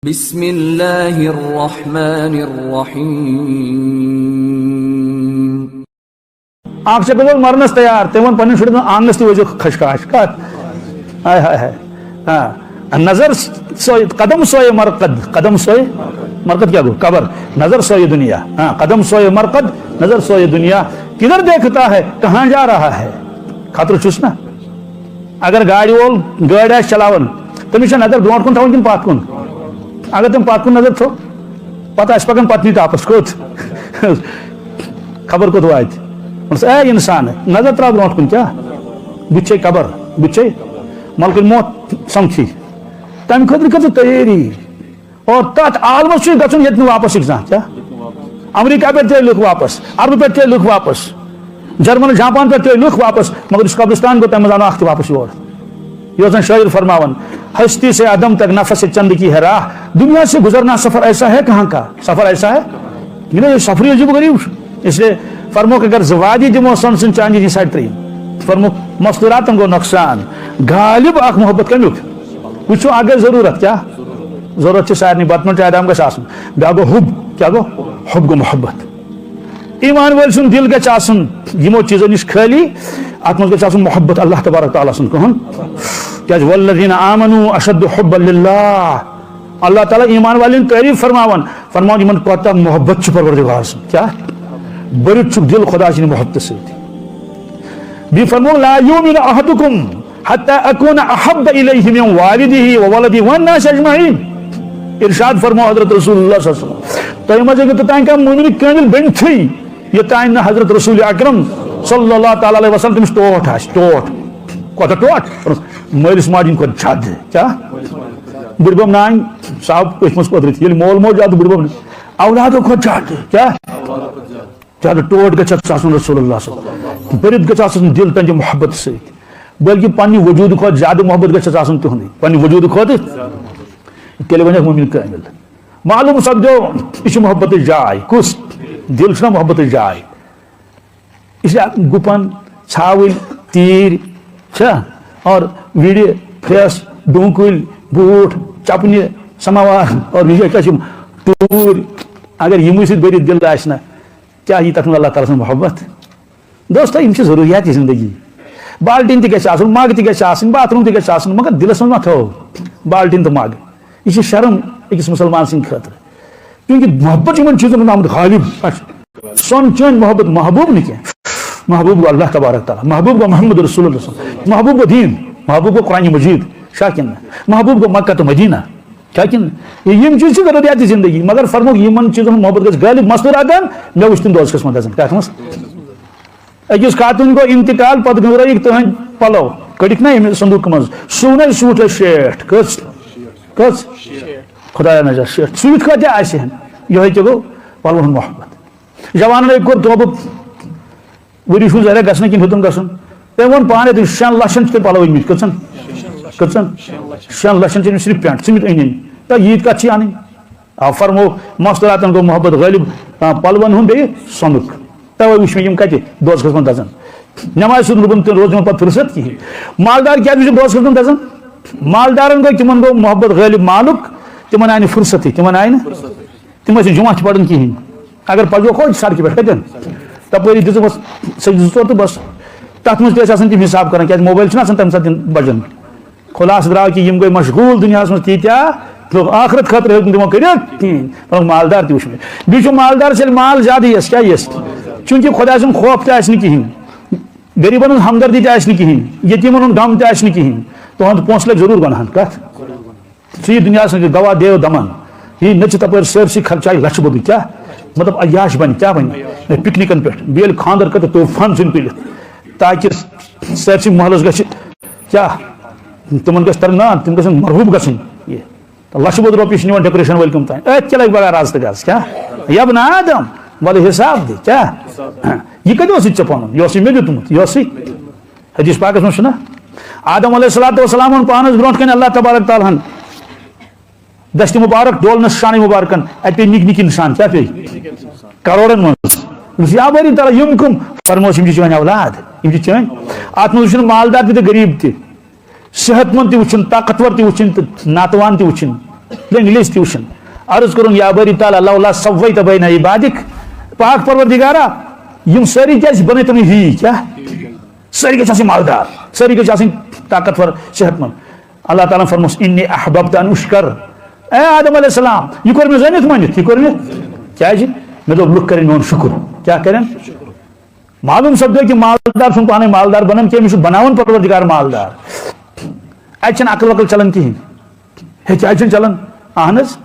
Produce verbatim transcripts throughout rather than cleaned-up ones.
بسم الله الرحمن الرحيم. اکھ چھُ گوٚمُت مرنس تیار، تٔمۍ ووٚن پننٮ۪ن شُرٮ۪ن، آنگنس تہِ وٲتۍزیو خشخاش۔ کتھ؟ ہاے ہاے ہاے۔ ہاں۔ نظر سوئے، قدم سوئے مرقد، قدم سوئے مرقد کیا گوٚو؟ قبر۔ نظر سوئے دنیا، ہاں، قدم سوئے مرقد، نظر سوئے دنیا۔ کدھر دیکھتا ہے، کہاں جا رہا ہے؟ خطرٕ چھُس نا۔ اگر گاڑِ وول گٲڑۍ آسہِ چلاوان، تٔمِس چھا نظر برونٛٹھ کُن تھاوٕنۍ کِنہٕ پتھ کُن؟ اگر تٔمۍ پتھ کُن نظر تھوٚو، پتہٕ آسہِ پکان پتنی ٹاپس کوٚت؟ خبر کوٚت واتہِ۔ ووٚنُس، اے انسان، نظر تراو برونٛٹھ کُن، کیٛاہ؟ بُتھِ چھے قبر، بُتھِ چھے ملکُل موت سمکھی۔ تمہِ خٲطرٕ کٔر ژٕ تیٲری۔ اور تتھ عالمس چھُ گژھُن ییٚتہِ نہٕ واپس یِکھ زانٛہہ، کیٛاہ؟ امریکہ پٮ۪ٹھ ترٛٲے لُکھ واپس، عربہٕ پٮ۪ٹھ ترٛٲے لُکھ واپس، جرمن، جاپان پٮ۪ٹھ ترٛٲے لُکھ واپس، مگر یُس قبرستان گوٚو، تمہِ منٛز آو نہٕ اکھ تہِ واپس یور۔ یہِ اوس زن شٲعر فرماوان، ہستی سے عدم تک نفس چند کی ہے راہ، دنیا سے گزرنا سفر ایسا ہے کہاں کا، سفر ایسا ہے، یہِ نہ، یہِ سفرٕے عجیٖب و غریٖب چھُ۔ اس لیے فرموکھ، اگر زٕ وادی دِمو سۄنہٕ سٕنٛدۍ چاندی ہٕنٛدۍ سایہِ ترٛیٚیِم، فرموکھ، مستوٗراتن گوٚو نۄقصان، غالب اکھ محبت کمیُک؟ وٕچھِو، اکھ گٔے ضروٗرت، کیٛاہ؟ ضروٗرت چھِ سارنٕے، بتہٕ میوٚنٛڈ چایہِ دام گژھِ آسُن۔ بیٛاکھ گوٚو حُب، کیٛاہ گوٚو؟ حُب گوٚو محبت۔ ایمان وٲلۍ سُنٛد دِل گژھِ آسُن یِمو چیٖزو نِش خٲلی، اتھ منٛز گژھِ آسُن محبت اللہ تبارک تعالیٰ سُنٛد۔ کٕہٕنٛد؟ کیٛازِ؟ والذین آمنوا اشد حبا للہ۔ اللہ تعالیٰ ایمان والٮ۪ن تعریٖف فرماوان، فرماوان، یِمن کوتاہ محبت چھُ پروردگار سُنٛد۔ کیٛاہ؟ بٔرِتھ چھُکھ دِل خۄدا سٕنٛدِ محبتہٕ سۭتۍ۔ بیٚیہِ فرموو، لا یؤمن احدکم حتی اکون احب الیہ من والدہ و ولدہ والناس اجمعین۔ ارشاد فرموو حضرت رسول اللہ صلی اللہ علیہ وسلم، تۄہہِ منٛز ہیٚکہِ نہٕ توٚتام کانٛہہ مومن کٲمِل بٔنتھٕے، یوٚتام نہٕ حضرت رسول اکرم صلی اللہ تعالیٰ علیہ وسلم تٔمِس ٹوٹھ آسہِ، ٹوٹھ۔ کوتاہ ٹوٹھ؟ مٲلِس ماجہِ ہٕنٛدِ کھۄتہٕ زیادٕ۔ کیٛاہ؟ بٕڈبب نانۍ صاحب أتھۍ منٛز قۄدرٔتی، ییٚلہِ مول موج زیادٕ، بٕڈبب نہٕ۔ اولادو کھۄتہٕ زیادٕ۔ کیٛاہ؟ زیادٕ ٹوٹھ گژھِ اَتھ آسُن رسول اللہ صلی اللہ علیہ وسلم۔ بٔرِتھ گژھِ آسُن دِل تَمہِ محبت سۭتۍ۔ بلکہِ پننہِ وجوٗدٕ کھۄتہٕ زیادٕ محبت گژھِ اَتھ آسُن تِہُنٛدٕے۔ پننہِ وجوٗدٕ کھۄتہٕ۔ تیٚلہِ بَنہِ اکھ مُمِن کٲمِل۔ معلوم سپدیو، یہِ چھِ محبتٕچ جاے۔ کُس؟ دِل چھُنہ محبتٕچ جاے۔ یہِ چھِ اکھ گُپن، ژھاوٕلۍ، تیٖرۍ، چھا؟ اور وِرِ، پھرٛٮ۪س، ڈوٗنۍ کُلۍ، بوٗٹھ، چپنہِ، سماوار، اور یہِ کیٛاہ چھِ یِم ٹوٗرۍ؟ اگر یِموٕے سۭتۍ بٔرِتھ دِل آسہِ نہ، کیٛاہ یی تَتھ منٛز اللہ تعالیٰ سٕنٛز محبت؟ دوستو، یِم چھِ ضروٗریات زندگی۔ بالٹیٖن تہِ گژھِ آسُن، مگ تہِ گژھِ آسٕنۍ، باتھ روٗم تہِ گژھِ آسُن، مگر دِلس منٛز ما تھٲو بالٹیٖن تہٕ مگ؟ یہِ چھِ شرم أکِس مُسلمان سٕنٛدِ خٲطرٕ، کیونکہ محبت چھِ یِمن چیٖزن ہُنٛد آمُت غالب۔ سۄن چٲنۍ محبت محبوب نہٕ کینٛہہ، محبوب گوٚو اللہ تبارک تعالیٰ، محبوب گوٚو محمد رسول اللہ صلی اللہ علیہ وسلم، محبوب گوٚو دیٖن، محبوب گوٚو قرآن مجید، چھا کِنہٕ نہ؟ محبوب گوٚو مکہ تہٕ مدینہ۔ کیٛاہ کِنہٕ؟ یہِ، یِم چیٖز چھِ ضروٗریات زندگی، مگر فرمووُکھ، یِمن چیٖزن ہُنٛد محبت گژھِ غٲلب۔ مستوٗراتن، مےٚ وٕچھ تِم دوزخس منٛز دَزان۔ کَتھ منٛز؟ أکِس خاتوٗن گوٚو انتقال، پتہٕ گٔنٛزرٲیِکھ تٕہنٛدۍ پلو، کٔڑِکھ نہ ییٚمہِ صندوٗقہٕ منٛز۔ سُونے سوٗٹ ٲسۍ شیٹھ۔ کٔژ؟ کٔژ؟ خدایا نجات، شیٹھ۔ سُوِتھ کۭتیٛاہ آسہِ ہن؟ یِہوٚے تہِ گوٚو پلون ہُنٛد محبت۔ جوانن أکۍ کوٚر توبہٕ، ؤری چھُنہٕ ظٲہرا گژھنٕے کِنہٕ ہیوٚتُن گژھُن۔ تٔمۍ ووٚن پانَے، تٔمۍ شٮ۪ن لَچھَن چھِ تٔمۍ پَلو أنۍمٕتۍ۔ کٔژَن؟ کٔژَن؟ شٮ۪ن لَچھَن چھِ أمِس صرف پٮ۪نٛٹ ژھٕنۍمٕتۍ أنۍ أنۍ۔ تہٕ ییٖتۍ کَتھ چھِ اَنٕنۍ؟ آ، فرمو، مستوٗراتَن گوٚو محبت غٲلب، آ، پَلوَن ہُنٛد بیٚیہِ سۄنُک۔ تَوَے وٕچھ مےٚ یِم کَتہِ دوزخَس منٛز دَزان۔ نٮ۪مازِ سۭتۍ روٗدُن تہِ، روزِ نہٕ پَتہٕ فُرصت کِہیٖنۍ۔ مالدار کیٛازِ چھِ دوزخَس منٛز دَزان؟ مالدارَن گوٚو، تِمَن گوٚو محبت غٲلب مالُک، تِمَن آیہِ نہٕ فُرصتٕے، تِمَن آیہِ نہٕ تِم ٲسۍ نہٕ جمعہ تہِ پران کِہیٖنۍ۔ اگر پزو کھوتہِ سڑکہِ پٮ۪ٹھ کتٮ۪ن؟ تپٲری دِژٕکھ بس سجدٕ زٕ ژور تہٕ بس۔ تتھ منٛز تہِ ٲسۍ آسان تِم حساب کران، کیازِ موبایل چھُنہٕ آسان تمہِ ساتہٕ تِم بجن۔ خلاصہٕ درٛاو کہِ یِم گٔے مشغول دُنیاہس منٛز تیٖتیٛاہ، لوٚگ ٲخرت خٲطرٕ ہیوٚک نہٕ تِمو کٔرِتھ کِہیٖنۍ۔ مطلب مالدار تہِ وٕچھ مےٚ۔ بیٚیہِ چھُ مالدار سیٚلہِ مال زیادٕ یِیَس، کیٛاہ یِیَس؟ چوٗنٛکہِ خۄداے سُنٛد خوف تہِ آسہِ نہٕ کِہیٖنۍ، غریٖبن ہُنٛد ہمدردی تہِ آسہِ نہٕ کِہیٖنۍ، یتیٖمن ہُنٛد غم تہِ آسہِ نہٕ کِہیٖنۍ، تُہُنٛد پونٛسہٕ لگہِ ضروٗر گۄناہن۔ کتھ؟ ژٕ یہِ دُنیاہَس منٛز گوا دیو دمن۔ یہِ نٔژِ تپٲرۍ سٲرسٕے خرچایہِ لَچھٕ بوٚدُے۔ کیٛاہ؟ مطلب، عیاش بَنہِ، کیٛاہ بَنہِ؟ ہے، پِکنِکَن پٮ۪ٹھ۔ بیٚیہِ ییٚلہِ خانٛدر کَرِ، طوٗفان زِن تُلِتھ۔ تاکہِ سٲرسٕے محلَس گژھِ، کیٛاہ؟ تِمَن گژھِ تَرُن نا، تِم گژھن مرحوٗب گژھٕنۍ۔ یہِ لَچھٕ بوٚد رۄپیہِ چھِ نِوان ڈیکوریشن وٲلۍ کَم تام۔ أتھۍ کیٛاہ لَگہِ بغٲر رَز تہٕ گَز؟ کیٛاہ؟ یا بنی آدم، وَلہٕ حِساب دِ۔ کیٛاہ؟ یہِ کَتہِ اوسُے ژےٚ پَنُن؟ یہِ اوسُے مےٚ دیُتمُت، یہِ اوسُے۔ حدیث پاکس منٛز چھُنہ، آدم علیہ الصلوۃ والسلام ووٚن پانس برونٛٹھ کنہِ اللہ تبارک تعالیٰ ہن دستِ مبارک ڈولنس شانہِ مبارکن، اتہِ پیٚیہِ نِکۍ نِکۍ نشان، کیٛاہ پیٚیہِ؟ کروڑن منٛز۔ دوٚپُس، یا بٲری تعالیٰ، یِم کٕم؟ فرموس، یِم چھِ چٲنۍ اولاد، یِم چھِ چٲنۍ۔ اتھ منٛز وٕچھُن مالدار تہِ تہٕ غریٖب تہِ، صحت مند تہِ وٕچھُن، طاقتور تہِ وٕچھُن تہٕ ناتوان تہِ وٕچھُن۔ لنگلیس ٹیوشن۔ عرض کرُن، یا باری تعالیٰ، لولا سویت بین عبادک، پاک پروردگارا، یِم سٲری کیازِ بنٲے تِم ہی؟ کیا سٲری گژھِ آسٕنۍ مالدار، سٲری گژھِ آسٕنۍ طاقتور، صحت مند؟ اللہ تعالیٰ فرموس، انی احببت ان اشکر۔ اے آدم علیہ السلام، یہِ کوٚر مےٚ زٲنِتھ مٲنِتھ، یہِ کوٚر مےٚ کیازِ؟ مےٚ دوٚپ لُکھ کرن میون شُکُر۔ کیٛاہ کرن؟ معلوم سپدیو کہِ مالدار چھُنہٕ پانے مالدار بنان کینٛہہ، أمِس چھُ بناوان پروردگار مالدار۔ اتہِ چھنہٕ عقل وقل چلان کِہینۍ۔ ہے، کیازِ چھُنہٕ چلان؟ اہن حظ،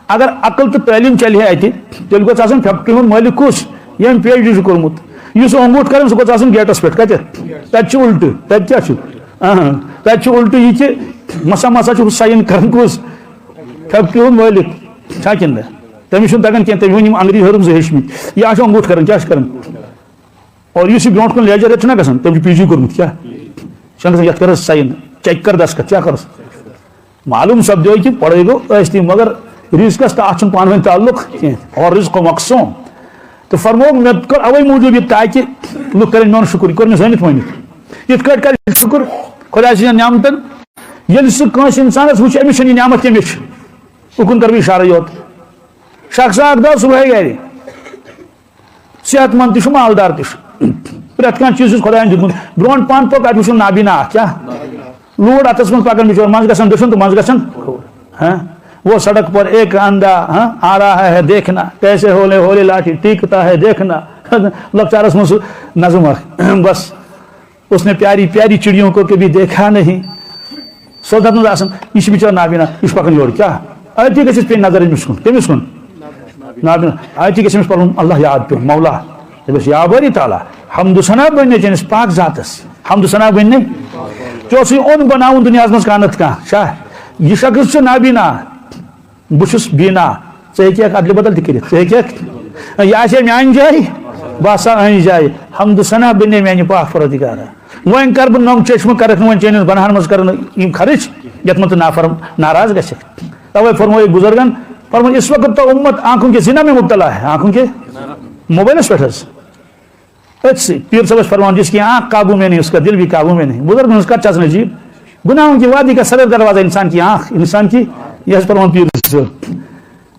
اگر عقل تہٕ تعلیٖم چلہِ ہے اتہِ، تیٚلہِ گوٚژھ آسُن فیکٹری ہُنٛد مٲلِک کُس؟ ییٚمۍ پی ایچ ڈی چھُ کوٚرمُت۔ یُس اونٛگوٗٹھ کران، سُہ گوٚژھ آسُن گیٹس پٮ۪ٹھ۔ کتٮ۪تھ؟ تتہِ چھُ الٹہٕ، تتہِ کیٛاہ چھُ؟ اہن، تتہِ چھُ الٹہٕ یہِ کہِ مسا مسا چھُ ساین کران کُس؟ فیکٹری ہُنٛد مٲلِک۔ چھا کِنہٕ نہ؟ تٔمِس چھُنہٕ تگان کینٛہہ، تٔمۍ ووٚن یِم انگریز حرم زٕ ہیٚچھمٕتۍ، یہِ آسہِ اونٛگوٗٹھ کران، کیٛاہ چھُ کران؟ اور یُس یہِ برونٛٹھ کُن لیجر یتھ چھُنہ گژھان، تٔمۍ چھُ پی جی کوٚرمُت، کیٛاہ چھُنہ گژھان؟ یتھ کر حظ ساین، چیک کر دستخط، کیٛاہ کرس؟ معلوم سپدیو کہِ پڑھٲے گوٚو ٲستی، مگر رزقس تہٕ اتھ چھُنہٕ پانہٕ ؤنۍ تعلق کینٛہہ۔ اور رزق مقسوم۔ تہٕ فرمووُکھ، مےٚ کوٚر اوے موٗجوٗب یہِ تاکہِ لُکھ کرن میون شُکُر، یہِ کوٚر مےٚ زٲنِتھ مٲنِتھ۔ یِتھ کٲٹھۍ کرِ شُکُر خۄداے سٕنٛدٮ۪ن نعمتن، ییٚلہِ سُہ کٲنٛسہِ انسانس وُچھِ، أمِس چھنہٕ یہِ نعمت کٔمِس چھِ، اُکُن کرٕ بہٕ اشارٕ یوت۔ شخص اکھ درٛاو صبحٲے گرِ، صحت مند تہِ چھُ، مالدار تہِ چھُ، پرٛٮ۪تھ کانٛہہ چیٖز چھُس خۄدایَن دیُتمُت۔ برونٛٹھ پہن پوٚک، اَتہِ وٕچھُن نابینا اکھ، کیٛاہ لوٗر اَتھَس منٛز پَکان، بِچور منٛز گژھان دٔچھُن تہٕ منٛز گژھان کھووُر۔ ہاں، وہ سڑک پر ایک اندھا، ہاں، آ رہا ہے دیکھنا، کیسے ہولے ہولے لاٹھی ٹیکتا ہے دیکھنا۔ لۄکچارَس منٛز سُہ نظم اکھ، بس۔ اس نے پیاری پیاری چڑیوں کو کبھی دیکھا نہیں۔ سوزنس منٛز آسان، یہِ چھُ بِچور نابینا، یہِ چھُ پَکان یورٕ، کیٛاہ؟ أتی گژھِ اَسہِ پیٚنۍ نظر أمِس کُن۔ کٔمِس کُن؟ نابینا۔ أتی گژھِ أمِس پَنُن اللہ یاد پیوٚن، مولا۔ دَپٮ۪س، یا باری تعالیٰ، حمد و ثنا بَنہِ چٲنِس پاک ذاتس۔ حمد و ثنا بَنہِ۔ ژےٚ اوسُے اوٚن بَناوُن دُنیاہَس منٛز کانٛہہ نَتہٕ کانٛہہ۔ چھا؟ یہِ شخص چھُ نابینا۔ بہٕ چھُس بینا، ژٕ ہیٚکہِ ہَکھ ادلہِ بدل تہِ کٔرِتھ، ژٕ ہیٚکہِ ہَکھ، یہِ آسہِ ہے میٛانہِ جایہِ، بہٕ آسہٕ ہا أہٕنٛزِ جایہِ۔ حمد و ثنا بَنے میٛانہِ پاک پروردگارا۔ وۄنۍ کَرٕ بہٕ نۄم چشمہٕ، کَرَکھ نہٕ وۄنۍ چٲنِس گۄناہَن منٛز کَرٕ نہٕ یِم خرٕچ، یَتھ منٛز ژٕ نافرم-، ناراض گژھکھ۔ تَوَے فرمووُکھ بُزرگن، فرمووُکھ، اس وقت تو امت آنکھوں کے زنا میں مبتلا ہے، آنکھوں کے موبائلس پٮ۪ٹھ حظ۔ أتھۍ سۭتۍ پیٖر صٲبَس فرمان، جس کی آنکھ قابو میں نہیں، اس کا دل بھی قابو میں نہیں۔ بُزرگَن ہٕنٛز کَتھ چھِ آسان عجیٖب۔ گُناہوں کی وادی کا صدر دروازہ انسان کی آنکھ، انسان کی، یہِ حظ فرمان پیٖر صٲب۔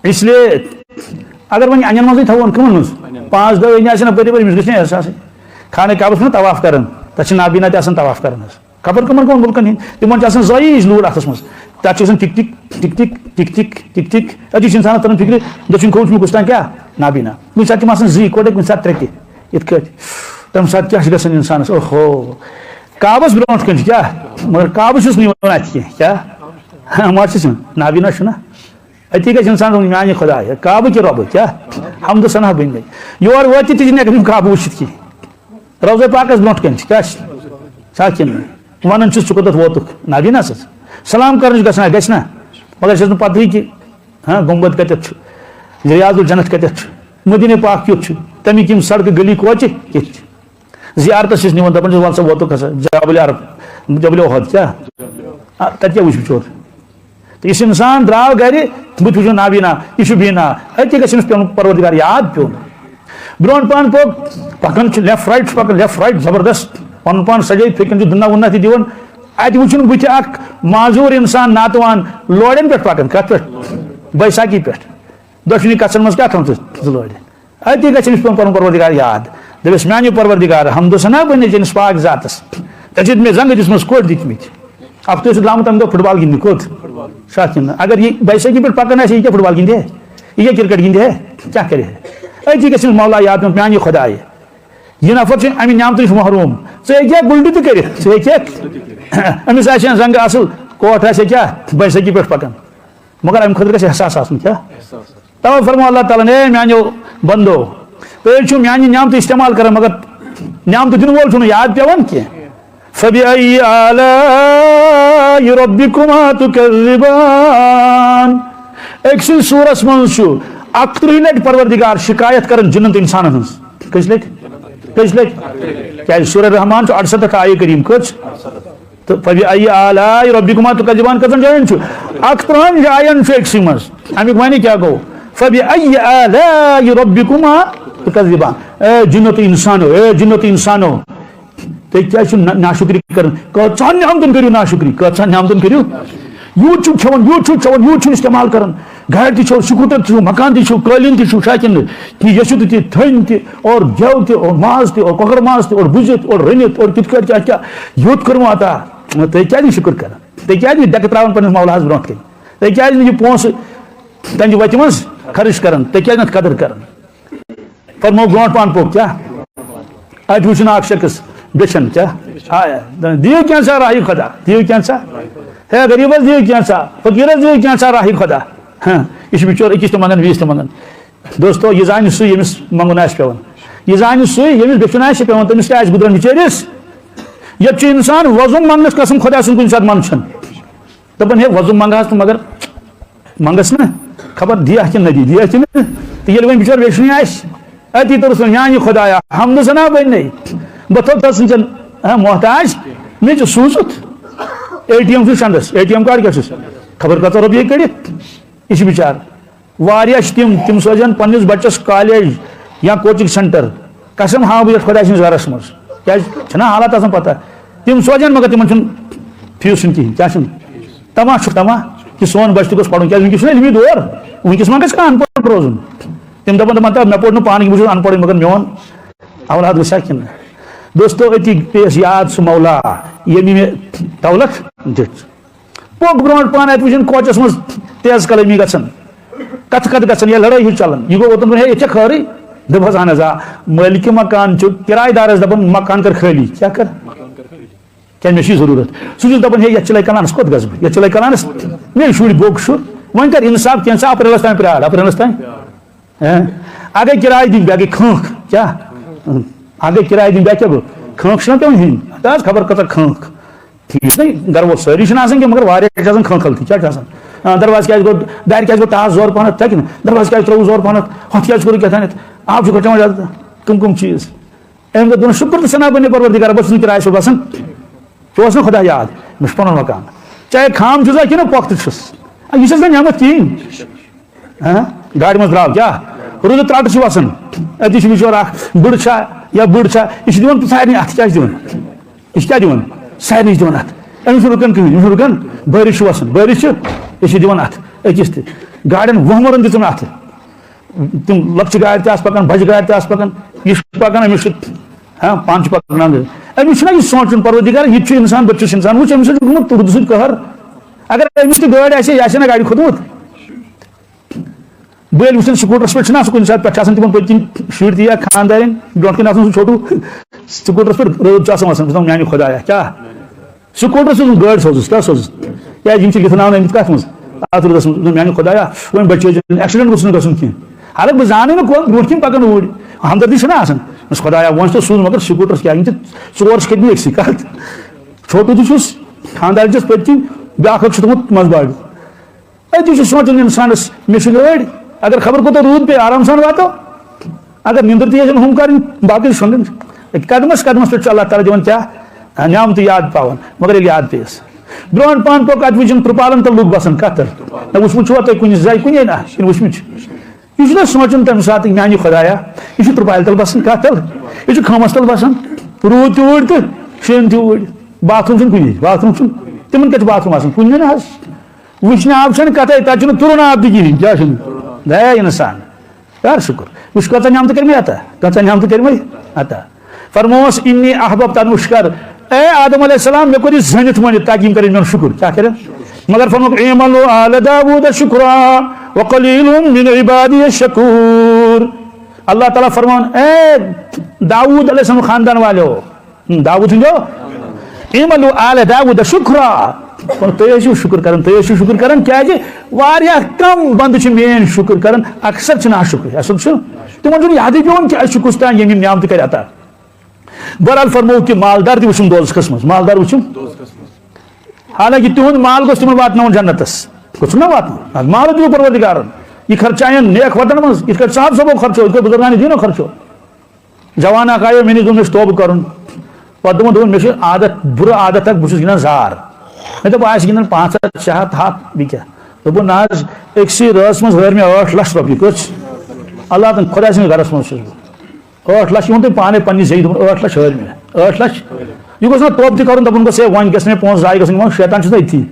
اس لیے اگر وۄنۍ اَنٮ۪ن منٛزٕے تھاوون، کٕمَن منٛز؟ پانٛژھ دۄہ أنۍ آسن اَپٲرۍ یَپٲرۍ، أمِس گژھِ نہٕ احساسٕے۔ خانہ کعبَس چھُنہ طواف کران، تَتہِ چھِ نابینا تہِ آسان طواف کران حظ۔ خبر کٕمَن کٕمَن مُلکَن ہِنٛدۍ، تِمَن چھِ آسان زٲیِج لوٗر اَتھَس منٛز۔ تَتہِ چھِ آسان tick tick, tick tick, tick tick, tick tick. أتی چھِ اِنسانَس تَران فِکرِ، دٔچھُن کھووُر چھُ مےٚ کُس تام کیٛاہ؟ نابینا۔ کُنہِ ساتہٕ چھِ یِم آسان زٕے، اِکوَٹَے، کُنہِ ساتہٕ ترٛےٚ تہِ۔ یِتھ کٲٹھۍ۔ تَمہِ ساتہٕ کیٛاہ چھُ گژھان اِنسانَس؟ اوہو۔ کعبَس برونٛٹھ کَنہِ چھُ کیٛاہ؟ مگر کعبَس چھُس نہٕ یِوان اَتھِ کینٛہہ۔ کیٛاہ؟ ما چھُس یِوان؟ نابینا چھُنہ؟ أتی گژھِ اِنسان وَنُن، میٛانہِ خۄدایہِ، کعبہٕ کہِ رۄبہٕ، کیٛاہ؟ حمد و ثنا بٔنۍ مےٚ۔ یور وٲتِتھ تہِ چھِنہٕ ہٮ۪کان یِم کعبہٕ وٕچھِتھ کِہیٖنۍ۔ روضہ پاکس برونٛٹھ کَنہِ چھِ، کیٛاہ چھِ؟ چھا کِنہٕ نہٕ؟ وَنان چھُس، ژٕ کوٚتَتھ ووتُکھ؟ نابینا سا۔ سلام کَرنٕچ گژھنا، گژھِ نا؟ مگر چھَس نہٕ پَتہٕے کہِ، ہاں، گُنبد کَتٮ۪تھ چھُ؟ ریاض الجنت کَتٮ۪تھ چھُ؟ مدیٖنہ پاک کیُتھ چھُ؟ تَمِکۍ یِم سڑکہٕ، گلی، کوچہِ کِتھ چھِ؟ زیارتَس چھِس نِوان، دَپان چھِس، وَل سا، ووتُکھ ہسا جبل عرب، جبل احد، کیٛاہ؟ آ، تَتہِ کیٛاہ وٕچھِ بِچور؟ تہٕ یُس اِنسان درٛاو گرِ، بہٕ تہِ وٕچھُن نابینا، یہِ چھُ بینا، أتی گژھِ أمِس پیوٚن پروردگار یاد پیوٚن۔ برونٛٹھ پہن پوٚک، پکان چھُ left right، چھُ پکان left right زبردست، پنُن پان سجٲیِتھ، پھیٚکہِ کَنۍ چھُ دُنہ وُنہ تہِ دِوان۔ اَتہِ وٕچھُن بٕتھِ اکھ معذوٗر اِنسان ناتوان لورٮ۪ن پٮ۪ٹھ پکان، کتھ پٮ۪ٹھ؟ بیساکھی پٮ۪ٹھ۔ دۄشوٕنی کَژھن منٛز کیٛاہ تھٲومٕژ؟ زٕ لورِ۔ أتی گژھِ أمِس پیوٚن پنُن پروردگار یاد۔ دَپٮ۪س، میانہِ پروردگار، حمد و ثنا بَنے چٲنِس پاک ذاتس۔ ژےٚ چھِتھ مےٚ زنٛگہٕ دِژمٕژ، کوٚٹ دِتمٕتۍ۔ اَکھ تُہۍ ٲسِو درٛامُت تَمہِ دۄہ فُٹ بال گِنٛدنہِ۔ کوٚت؟ چھا کِنہٕ نہ؟ اگر یہِ بیساکھی پٮ۪ٹھ پَکان آسہِ ہے، یہِ کیٛاہ فُٹ بال گِنٛدِ ہے؟ یہِ کیٛاہ کِرکٹ گِنٛدِ ہے؟ کیٛاہ کَرِ ہے؟ أتی گژھِ أمِس مولا یاد پیوٚن، میانہِ خۄدایہِ، یہِ نفر چھُ اَمہِ نعمتہٕ نِش محروٗم۔ ژٕ ہیٚکہِ ہا گُلٹہِ تہِ کٔرِتھ، ژٕ ہیٚکہِ ہا، أمِس آسہِ ہا زنٛگہٕ اَصٕل، کوٹ آسہِ ہا کیٛاہ، بیساکھی پٮ۪ٹھ پَکان۔ مگر اَمہِ خٲطرٕ گژھِ احساس آسُن، کیٛاہ؟ توے فرموو اللہ تعالیٰ ہن، اے میانیو بندو، تُہۍ چھِو میانہِ نعمتہٕ استعمال کران، مگر نعمتہٕ دِنہٕ وول چھُنہٕ یاد پٮ۪وان کینٛہہ۔ فبأي آلاء ربكما تكذبان۔ أکۍ سٕے سورس منٛز چھُ اَکترٕہ لٹہِ پروردگار شکایت کران جِنن تہٕ انسانن ہٕنٛز۔ کٔژِ لٹہِ؟ کٔژِ لٹہِ؟ کیٛازِ سورہ رحمان چھُ اَرسَتتھ آیہِ کریم۔ کٔژ؟ تہٕ فبأي آلاء ربكما تكذبان کٔژَن جاین چھُ؟ اَکترٕہَن جاین چھُ أکسٕے منٛز۔ اَمیُک معنی کیٛاہ گوٚو؟ فبأي آلاء ربكما تكذبان۔ اے جِنو تہٕ اِنسانو، اے جِنو تہٕ اِنسانو، تُہۍ کیٛازِ چھِو نا-، ناشُکری کران؟ کۭژاہَن نعمتَن کٔرِو ناشُکری، کۭژاہَن نعمتَن کٔرِو؟ یوٗت چھُو کھٮ۪وان، یوٗت چھُو چٮ۪وان، یوٗت چھُو استعمال کران۔ گاڑِ تہِ چھو، سکوٗٹر تہِ چھُو، مکان تہِ چھُو، قٲلیٖن تہِ چھُو، شاہ کِنہٕ نہٕ؟ یہِ یٔژھِو تُہۍ، تہِ تھٔنۍ تہِ، اور گٮ۪و تہِ، اور ماز تہِ، اور کۄکر ماز تہِ، اور بُزِتھ، اور رٔنِتھ، اور کِتھ کٲٹھۍ کیٛاہ کیٛاہ یوٗت کوٚرمُت عطا۔ تُہۍ کیٛازِ نہٕ شُکر کران؟ تُہۍ کیٛازِ نہٕ ڈٮ۪کہٕ ترٛاوان پننِس مولاہس برونٛٹھ کَنہِ؟ تُہۍ کیٛازِ نہٕ یہِ پونٛسہٕ تہنٛدِ وَتہِ منٛز خرٕچ کران؟ تُہۍ کیٛازِ نہٕ اَتھ قدٕر کران؟ فرمو برونٛٹھ پہن پوٚک کیٛاہ؟ اَتہِ وٕچھُن اکھ شخص بیٚچھن کیٛاہ؟ آیا۔ دِیِو کینٛژھا راہی خدا، دِیِو کینٛژھا۔ ہے غریٖبس دِیِو کینٛژھا، فقیٖرس دِیِو کینٛژھا راہی خدا۔ ہاں، یہِ چھُ بِچور أکِس تہِ منٛگان، بیٚیِس تہِ منٛگان۔ دوستو، یہِ زانہِ سُے ییٚمِس منٛگُن آسہِ پٮ۪وان، یہِ زانہِ سُے ییٚمِس بیٚچھُن آسہِ پٮ۪وان، تٔمِس کیٛاہ آسہِ گُدران بِچٲرِس؟ ییٚتہِ چھُ اِنسان وۄزُم منٛگنَس قسم خۄدا سُنٛد کُنہِ ساتہٕ منٛدچھان۔ دَپان، ہے، وۄزُم منٛگہَس تہٕ مگر منٛگَس نہ، خبر دِیَکھ کِنہٕ نہ دی، دِیَکھ کِنہٕ نہ؟ تہٕ ییٚلہِ وۄنۍ بِچور ویشنی آسہِ، اَتی توٚرُس وۄنۍ، میٛانہِ خۄدایا، حمدٕ ثنا بَنہِ نَے۔ بہٕ تھوٚو تَس وٕنکٮ۪ن، ہا، محتاج، مےٚ چھُ سوٗزُتھ۔ اے ٹی ایم چھُ شَنٛڈَس، اے ٹی ایم کارڈ کیٛاہ چھُس؟ خبر کۭژاہ رۄپیہِ کٔڑِتھ؟ یہِ چھُ بِچار۔ واریاہ چھِ تِم، تِم سوزن پننِس بچس کالیج یا کوچنگ سینٹر۔ قسم ہاوٕ بہٕ یتھ خۄداے سٕنٛدِس گرس منٛز۔ کیازِ؟ چھنا حالات آسان پتہ۔ تِم سوزن مگر تِمن چھُنہٕ فیٖس چھُنہٕ کِہیٖنۍ۔ کیٛاہ چھُنہٕ؟ طمع چھُ طمع کہِ سون بچہٕ تہِ گوٚژھ پرُن۔ کیازِ وٕنکیٚس چھُنہ علمی دور۔ وٕنکیٚس ما گژھِ کانٛہہ ان پڑھ روزُن؟ تِم دپان، دپان، "تہ مےٚ پوٚر نہٕ پانہٕ کِہیٖنۍ، بہٕ چھُس ان پڑھٕے، مگر میون اولاد گژھِ ہا کِنہٕ نہ؟" دوستو، أتی پیٚیَس یاد سُہ مولا، ییٚمۍ مےٚ دولت دِژ۔ پوٚک برونٛٹھ پہن اتہِ وٕچھُن کوچس منٛز تیز کلٲمی گژھان، کتھٕ کتھٕ گژھان یا لڑٲے ہِش چلان۔ یہِ گوٚو اوتن دوٚپُن، "ہے، یہِ چھا خٲرٕے؟" دوٚپہس، "اہن حظ آ۔" مٲلکہِ مکان چھُ کرایہِ دارس دپان، "مکان کر خٲلی۔" کیٛاہ کر؟ کیٛاہ مےٚ چھِ ضروٗرت؟ سُہ چھُس دپان، "ہے، یتھ چلے کلانس کوٚت گژھٕ بہٕ؟ یتھ چلے کلانس مےٚ شُرۍ بوٚگ چھُ۔ وۄنۍ کر انصاف، کینٛژھا اپریلس تام پرٛار، اپریلس تام۔" ہہ؟ اگے کراے دِنۍ، بیٚیہِ گٔے کھٲنٛکھ۔ کیٛاہ؟ اگے کراے دِنۍ، بیٚیہِ کیٛاہ گوٚو؟ کھٲنٛکھ چھِنہ پٮ۪وان ہیٚنۍ۔ اَتھ حظ خبر کۭژاہ کھٲنٛکھ۔ ٹھیٖک چھُ نہ، گرٕ وول سٲری چھِنہٕ آسان کینٛہہ، مگر واریاہ چھِ آسان کھٲنٛکھ غلطی۔ کیٛاہ چھِ آسان؟ آ، دروازٕ کیٛازِ گوٚو، دارِ کیٛازِ گوٚو ٹاس زور پہنتھ؟ تَتہِ نہٕ۔ دروازٕ کیٛازِ ترٛووُ زور پہنتھ؟ ہۄتھ کیٛازِ کوٚرُکھ کیٛاہ تانٮ۪تھ؟ آب چھُ گۄٹاوان زیادٕ۔ کٕم کٕم چیٖز؟ أمۍ دوٚپ، دوٚپُن، "شُکر تہٕ ثنا بَنے پروردگار، بہٕ چھُس نہٕ کِرایہِ سُہ بَسان۔" ژےٚ اوس نہ خۄدا یاد، مےٚ چھُ پَنُن مکان۔ چاہے خام چھُس یا کِنہٕ پۄختہٕ چھُس، آ، یہِ چھَس نہ نعمت کِہیٖنۍ۔ ہاں؟ گاڑِ منٛز درٛاو کیٛاہ؟ روٗدٕ ترٛٹہٕ چھُ وَسان۔ أتی چھُ بِچور اَکھ بٕڑ چھا یا بٕڑ چھا، یہِ چھِ دِوان سارنٕے اَتھٕ۔ کیٛاہ چھِ دِوان؟ یہِ چھِ کیٛاہ دِوان؟ سارنٕے چھِ دِوان اَتھٕ۔ أمِس چھُنہٕ رُکان کٕہٕنۍ، أمِس چھُنہٕ رُکان۔ بٲرِش چھُ وَسان، بٲرِش چھِ، یہِ چھِ دِوان اَتھٕ أکِس تہِ۔ گاڑٮ۪ن وُہمَرَن دِژٕن اَتھٕ۔ تِم لۄکچہِ گاڑِ تہِ آسہٕ پَکان، بَجہِ گاڑِ تہِ آسہٕ پَکان۔ یہِ چھُ پَکان، أمِس چھُ، ہاں، پانہٕ چھُ پَکناوان۔ أمِس چھُنہ یہِ سونٛچُن، پروردگار، یہِ تہِ چھُ اِنسان، بہٕ تہِ چھُس اِنسان۔ وٕچھ، أمِس چھُ گوٚمُت تُرُد سۭتۍ قہر۔ اگر أمِس تہِ گٲڑۍ آسہِ ہے، یہِ آسہِ ہے نہ گاڑِ کھوٚتمُت۔ بہٕ ییٚلہِ وٕچھان سکوٗٹرَس پٮ۪ٹھ چھِنہ آسان کُنہِ ساتہٕ، پٮ۪ٹھ چھِ آسان تِمَن پٔتۍ کِنۍ شُرۍ تہِ یا خانٛدارِنۍ، برونٛٹھ کِنۍ آسان سُہ چھوٹوٗ۔ سکوٗٹرَس پٮ۪ٹھ رٲتۍ چھُ آسان وَسان، بہٕ چھُس دَپان، "میٛانہِ خۄدایا، کیٛاہ؟" سکوٗٹرَس چھُس نہٕ گٲڑۍ سوزُس، کیٛاہ سوزُس؟ کیٛازِ یِم چھِ لِتھناونہٕ آمٕتۍ کَتھ منٛز؟ اَتھ روٗدَس منٛز۔ دوٚپُن، "میٛانہِ خۄدایا، وۄنۍ بچٲیزِ، ایکسیڈنٹ گوٚژھ نہٕ گژھُن کینٛہہ۔" حالانکہ بہٕ زانٕے نہٕ کورِ، برونٛٹھ کِنۍ پَکان اوٗرۍ۔ ہمدردی چھَنہ آسان۔ مےٚ دوٚپُس، "خۄدایا، وۄنۍ چھُ سوٗز مگر سکوٗٹرَس کیٛاہ، یِم چھِ ژور چھِ کھٔتۍمٕتۍ أکسٕے کَتھ۔ چھوٹوٗ تہِ چھُس، خانٛدارِنۍ چھَس پٔتۍ کِنۍ، بیٛاکھ اَکھ چھُ تھوٚمُت منٛزباگ۔" أتی چھُ سونٛچُن اِنسانَس، مےٚ چھُ گٲڑۍ، اگر خبر کوٗتاہ روٗد پیٚیہِ، آرام سان واتو۔ اگر نِندٕر تہِ ییٚتٮ۪ن ہُم کَرٕنۍ، باقٕے چھُنہٕ۔ قدمَس قدمَس پٮ۪ٹھ چھُ اللہ تعالیٰ دِوان کیٛاہ؟ نعمتہٕ یاد پاوان، مگر ییٚلہِ یاد پیٚیَس۔ برونٛہہ پَہَن پوٚک اَتہِ وٕچھِن ترٛپالَن تَل لُکھ بَسان، کَتھ تَل؟ نہ وٕچھمُت چھُوا تۄہہِ کُنہِ جایہِ، کُنہِ نہ؟ یہِ چھُنہٕ وٕچھمُت۔ یہِ چھُنہ سونٛچُن تَمہِ ساتہٕ، میٛانہِ خۄدایا، یہِ چھُ ترٛپالہِ تَل بَسان، کَتھ تَل؟ یہِ چھُ خٲمَس تَل بَسان، روٗد تہِ اوٗرۍ تہٕ شیٖن تہِ اوٗرۍ۔ باتھ روٗم چھُنہٕ کُنی، باتھ روٗم چھُنہٕ۔ تِمَن کَتہِ چھُ باتھ روٗم آسان؟ کُنہِ نہ حظ۔ وٕچھنہٕ آب چھَنہٕ کَتھَے، تَتہِ چھُنہٕ تُرُن آب تہِ کِہیٖنۍ۔ کیٛاہ چھُنہٕ؟ ہے اِنسان، کر شُکُر۔ وٕچھ، کۭژاہ نعمتہٕ کٔرۍ مےٚ عطا، کۭژاہ نعمتہٕ کٔرۍ مےٚ عطا۔ فرمووُس، "انی احببت ان اشکر"، اے آدم علیہ السلام، مےٚ کوٚر یہِ زٲنِتھ مٲنِتھ تاکہِ یِم کَرن میون شُکُر۔ کیٛاہ کَرن؟ مگر فرمووُکھ، "اعملوا آل داوود شکرا وقلیل من عبادی الشکور"۔ اللہ تعالیٰ فرماوان، اے داوود علیہ السلام خاندان والو، ہم، داوود سٕنٛدیو، "اعملوا آل داوود شکرا"۔ تُہۍ ٲسِو شُکُر کران، تُہۍ ٲسِو شُکُر کران، کیٛازِ واریاہ کم بندٕ چھِ میٲنۍ شُکُر کران، اکثر چھِ ناشُکر۔ اصل چھُ، تِمن چھُنہٕ یادٕے پٮ۪وان کہِ اَسہِ چھُ کُس تام ییٚمۍ یِم نعمتہٕ کرِ عطا۔ بہرحال فرموو کہِ مالدار تہِ وٕچھُن دوزخس منٛز، مالدار وٕچھُن۔ حالانکہِ تِہُنٛد مال گوٚژھ تِمن واتناوُن جنتس، گوٚژھ نہ واتناوُن؟ مال دیُت پروردگارن، یہِ خرچاین نیک وتن منٛز، یِتھ کٲٹھۍ صاحب صٲبو خرچو، یِتھ کٲٹھۍ بُزرگان دیٖنو خرچو۔ جوان اکھ آیو، مےٚ نِش، دوٚپ، "مےٚ چھُ توبہٕ کرُن۔" پتہٕ دوٚپُن، دوٚپُن، "مےٚ چھُ عادت، بُرٕ عادت اکھ، بہٕ چھُس گِنٛدان زار۔" مےٚ دوٚپ، "آسہِ گِنٛدان پانٛژھ ہتھ، شےٚ ہتھ، ہتھ، بیٚیہِ کیٛاہ؟" دوٚپُن، "نہ حظ، أکسٕے رٲژ منٛز ہٲر مےٚ ٲٹھ لچھ رۄپیہِ۔" کٔژ؟ اللہ تن خۄداے سٕنٛدِس گرس منٛز چھُس بہٕ۔ ٲٹھ لچھ، یہِ ووٚن تٔمۍ پانے پننہِ زیٚیہِ، دوٚپُن، "ٲٹھ لچھ ہٲر مےٚ، ٲٹھ لچھ۔" یہِ گوٚژھ نہ توبہٕ تہِ کرُن، دپُن گوٚژھ، "ہے، وۄنۍ گژھِ نہٕ مےٚ پونٛسہٕ ضایع گژھٕنۍ، وۄنۍ شیطان چھُس نہ أتھی۔"